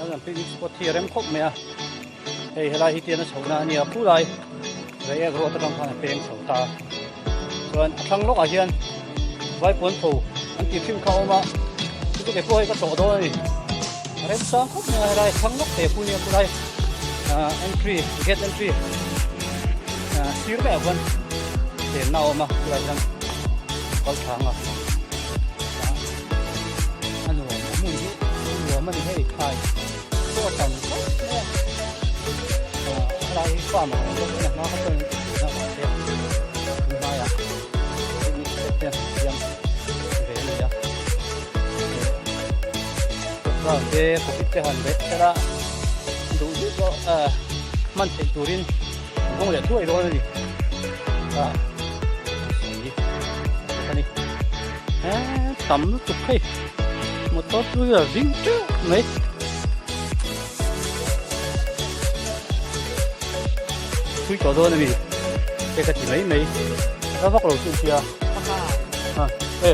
Kan picnic spot hi a rem khawp mai a, hei helai hi tian a chhohna a nia khulai Reiek road atang khan a peng chho ta chuan a thlang lawkah hian Vaipuan tho an tih hrim kha a awm a, chu chu pawh hei ka tlawh dawn a ni. A rem sang khawp mai a helai thlang lawk te phu nia khulai entry gate entry sir maiah khuan chenna a awm a khulai hian kal thlang a. A nuam a hmun hi a nuam a ni hei thlai pawh a tam khawp mai a ah helai hi farm ang reng deuh hian a hma kha chuan tihna a awm thei a tun hnaiah picnic spot te an siam ve a ni a background te coffee te han reh sela duh duh pawh ah hman theih turin an hawng leh thuai dawn a ni ah sawi a ni. Eee tam lutuk hei motor two wheeler ding teuh mai thui tawh dawn ami te ka ti mai mai a vak lo chu sia ha e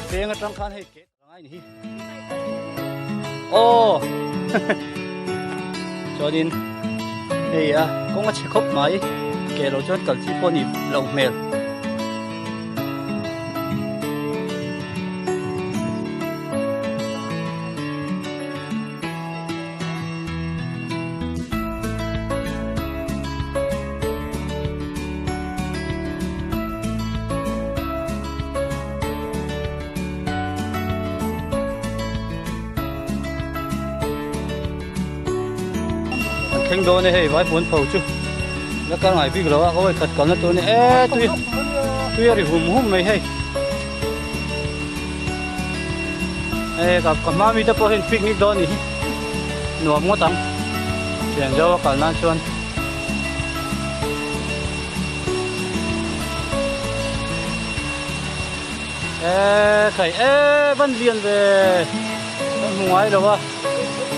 peng atang khan hei ke ngai ni hi aw chuanin hei a kawng a chhe khawp mai ke lo chuan kal chi pawh a ni loh hmel. An thleng dawn e hei vai puan pho chu la kal ngai bik lo a ka vawi khat kalna tur a ni e tui tui a ri hum hum mai hei e ka ka hma mi te pawh hian picnic dawn a nih hi nuam ngawt ang thian zo a kal nan chuan. Eee khai eee van lian ve kan hmu ngai lo a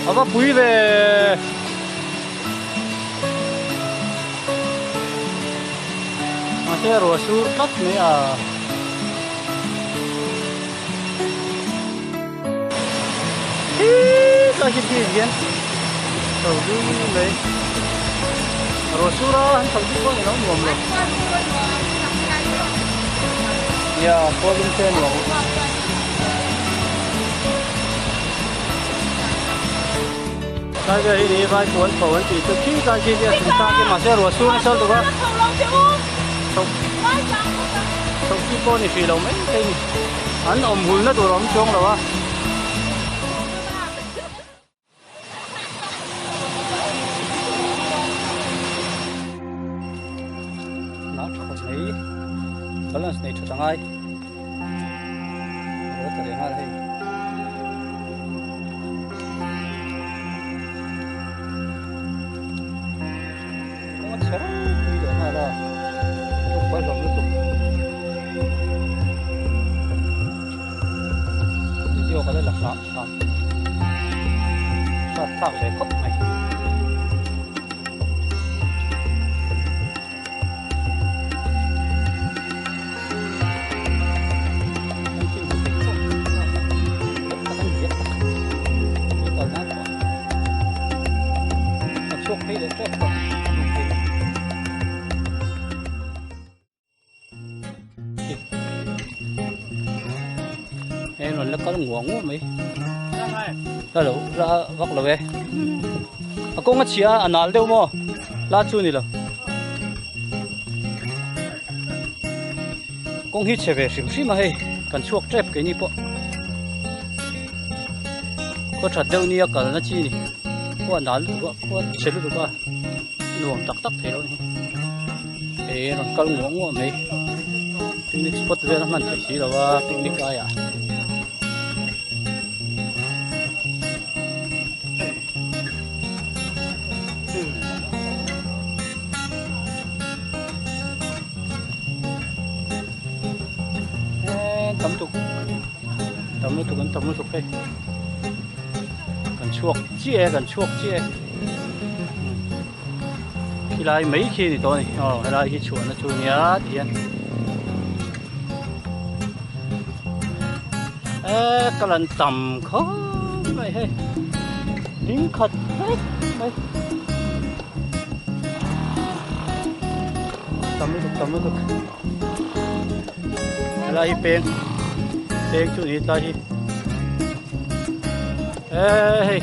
a va pui ve mahse ruah sur tlat mai a hii tlai khi khi hian chho dui mai ruah sur a han chho dui pawh ni lo nuam lo. Nia kawlin te nuam Tlai vel hi ni vai puan pho an tih chu khi tlai khi khi a thing tak hi mahse ruah sur nasa lutuk a chho chho chi pawh ni hrih lo mai thei ni an awm hulna tur a awm chuang lo a. Hnah tha khawp mai balance nei that angai a ta leh nghal hei kawng a chhe ropui leh nghal a thuk pawh a hlawm lutuk video ka la la hram hram. Hrat thlak ve khawp mai. Chhuak phei leh tep tawh. Hei rawn la kal nguah nguah mai la lo la vak lo e a kawng a chhia a nal deuh maw la chu ni lo kawng hi chhe ve hrim hrim a hei kan chhuak tep keini pawh khaw that deuh nia kalna chi ni khaw a nal lutuk a khaw a chhe lutuk a nuam tak tak thei lo ni. Hei rawn kal nguah nguah mai picnic spot vel a hman theih si lo a picnic aiah tam tuk tam lutuk an tam lutuk hei kan chhuak chiah e kan chhuak chiah e. Khilai mai khi ni tawh a ni aw helai hi chhuahna chu nia ti hian eee ka lan tam khawp mai hei ding khat vek mai tam lutuk tam lutuk helai hi peng peng chu ni tlai hi e hei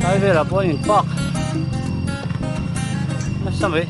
tlai velah pawh an in park nasa mai.